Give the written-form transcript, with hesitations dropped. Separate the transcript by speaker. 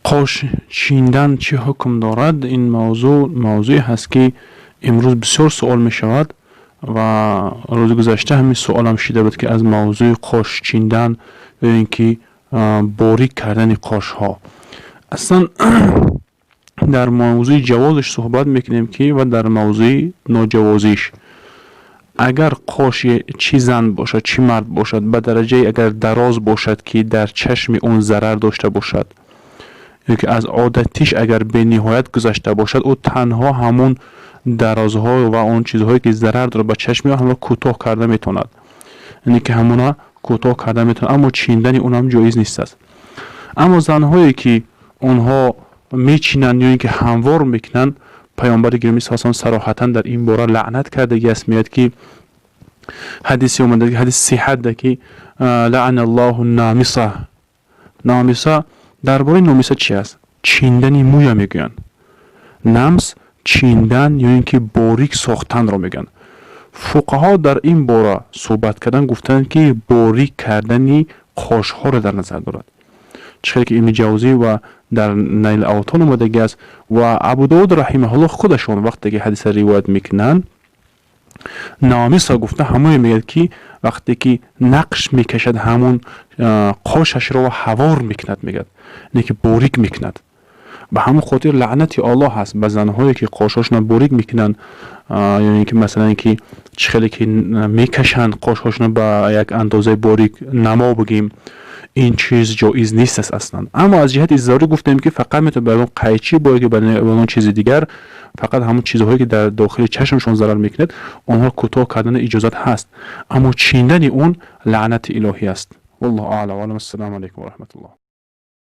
Speaker 1: Қош чиндан чӣ ҳукм дорад? Ин мавзӯъ мавзӯе ҳаст, ки имрӯз бисёр суол мешавад ва рӯзи гузашта ҳамин суолам шида буд, ки аз мавзӯи қош чиндан ё ин ки борик кардани қошҳо. Аслан дар мавзӯи ҷавозаш суҳбат мекунем ки ва дар мавзӯи ноҷавозиш. Агар қоши чӣ зан бошад, чӣ мард бошад, ба дараҷае агар дароз бошад, ки дар чашми он зарар дошта бошад ё ки аз одатиш агар бениҳоят гузашта бошад, ӯ танҳо ҳамун дарозҳо ва он чизҳое, ки зарар дорад ба чашми ӯ, ҳамро кӯтоҳ карда метавонад, яъне ки ҳамуна кӯтоҳ карда метавонад, аммо чиндани он ҳам ҷоиз нест аст. Аммо занҳое, ки онҳо мечинанд ё ин ки ҳамвор мекунанд, Паёмбари гиромӣ салам сароҳатан дар ин бора лаънат кардагӣ аст. Меояд, ки ҳадисе омада, ҳадис сиҳат да, ки لعن الله النامصة. Номиса, дар бораи номиса чи аст? Чиндани мӯя мегӯянд. Намс чиндан ё ин ки борик сохтанро мегӯянд. Фуқаҳо дар ин бора суҳбат кардан, гуфтанд, ки борик кардани қошҳоро дар назар дорад, чӣ хеле ки Ибни Ҷавзӣ ва дар Найл Автор омадагӣ аст ва Абудовуд раҳимаҳуллоҳ худашон вақте ки ҳадиса ривоят мекунанд, номиса гуфта ҳамое мегӯяд, ки вақте ки нақш мекашад, ҳамун қошашро ҳавор мекунад, мегӯяд, не ки борик мекунад. Ба ҳамон хотир лаънати Оллоҳ ҳаст ба занҳое, ки қошҳошонро борик мекунанд ё ин ки масалан ки чӣ хеле ки мекашанд қошҳошонро ба як андозаи борик намо бигем, ин чиз ҷоиз нест аст аслан. Аммо аз ҷиҳати зарурӣ гуфтем, ки фақат метавон ба ягон қайчӣ бо ки ба ягон чизи дигар, фақат ҳамон чизҳое, ки дар дохили чашмшон зарар мекунад, онҳоро кӯтоҳ кардани иҷозат ҳаст, аммо чиндани он лаънати илоҳӣ аст. Валлоҳу аълам. Ассалому алайкум ва раҳматуллоҳ.